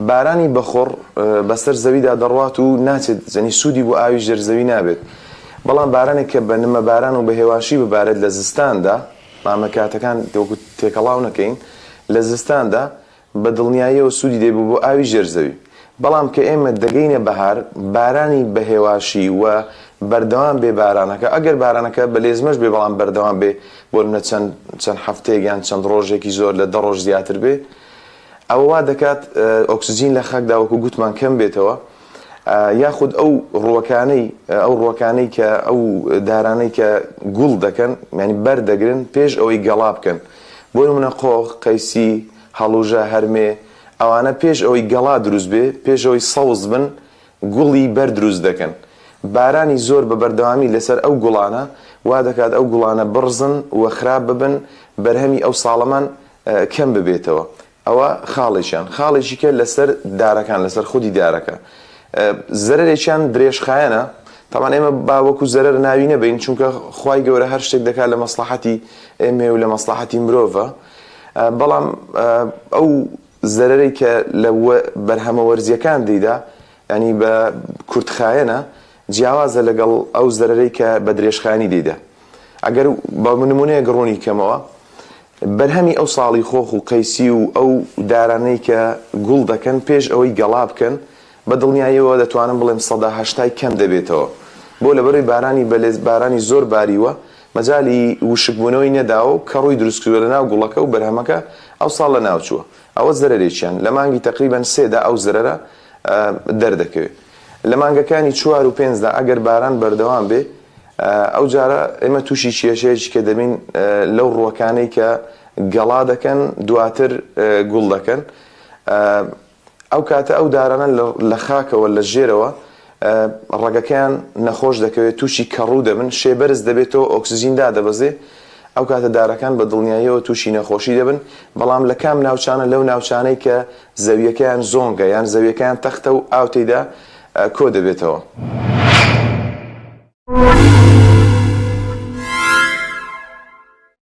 بارانی بەخوڕ بەسەر زەویدا دەڕوات و ناچێت زەنی سوودی بۆ ئاوی ژێر زەوی نابێت. بەڵام بارانێک کە بە نمە باران و بە هێواشی ببارێت لە زستاندا، با کاتەکان وەکو تێکەڵاو نەکەین، لە زستاندا بە دڵنیاییەوە سوودی دەبێت بۆ ئاوی ژێر زەوی. بەڵام کە ئێمە دەگەینە بەهار، بارانی بە هێواشی و بەردەوام بێ بارانەکە، ئەگەر بارانەکە بە لێزمەش بێ بەڵام بەردەوام بێ بۆ نمونە چەند چەند هەفتەیەک یان چەند ڕۆژێکی زۆر لە دە ڕۆژ زیاتر بێ، ئەوە وا دەکات ئۆکسجین لە خاکدا وەکو گوتمان کەم بێتەوە یاخود ئەو ڕووەکانەی ئەو ڕووەکانەی کە ئەو دارانەی کە گوڵ دەکەن یانی بەر دەگرن پێش ئەوەی گەڵا بکەن بۆ نمونە قۆخ، قەیسی، هەڵوژە، هەرمێ ئەوانە پێش ئەوەی گەڵا دروست بێ پێش ئەوەی سەوز بن گوڵی بەر دروست دەکەن بارانی زۆر بە بەردەوامی لەسەر ئەو گوڵانە وا دەکات ئەو گوڵانە بڕزن و خراپ ببن بەرهەمی ئەو ساڵەمان کەم ببێتەوە ئەوە خاڵێکیان خاڵێکی کە لەسەر دارەکان لەسەر خودی دارەکە زەرەرێکیان درێژخایەنە تاوان ئێمە با وەکو زەرەر ناوی نەبین چونکە خوای گەورە هەر شتێک دەکات لە مەسڵەحەتی ئێمە و لە مەسڵەحەتی مرۆڤە بەڵام ئەو زەرەرەی کە لە بەرهەمە وەرزیەکان دەیدا ینی بە کورتخایەنە جیاوازە لەگەڵ ئەو زەرەرەی کە بە درێژخایەنی دەیدا ئەگەر بە نمونەیەک ڕوونی کەمەوە بەرهەمی ئەو ساڵی خۆخ و قەیسی و ئەو دارانەی کە گوڵ دەکەن پێش ئەوەی گەڵا بکەن بە دڵنیاییەوە دەتوانم بڵێم سەدا هەشتای کەم دەبێتەوە بۆ لەبەرەی بارانی بەلێز بارانی زۆر باریوە مەجالی وشک بوونەوەی نەداوە و کەڕووی دروست کردوە لەناو گوڵەکە و بەرهەمەکە ئەو ساڵ لەناوچووە ئەوە زەرەرێکیان لە مانگی تەقریبەن سێ دا ئەو زەرەرە دەردەکەوێ لە مانگەکانی چوار و پێنجدا ئەگەر باران بەردەوام بێ ئەو جارە ئێمە تووشی کێشەیەکی کە دەبین لەو ڕووەکانەی کە گەڵا دەکەن دواتر گوڵ دەکەن ئەو کاتە ئەو دارانە لە خاکەوە لە ژێرەوە ڕەگەکەیان نەخۆش دەکەوێت تووشی کەڕوو دەبن شێ بەرز دەبێتەوە ئۆکسجین دادەبەزێ ئەو کاتە دارەکان بە دڵنیاییەوە تووشی نەخۆشی دەبن بەڵام لە کام ناوچانە لەو ناوچانەی کە زەویەکەیان زۆنگە یان زەویەکەیان تەختە و ئاو تێیدا کۆ دەبێتەوە.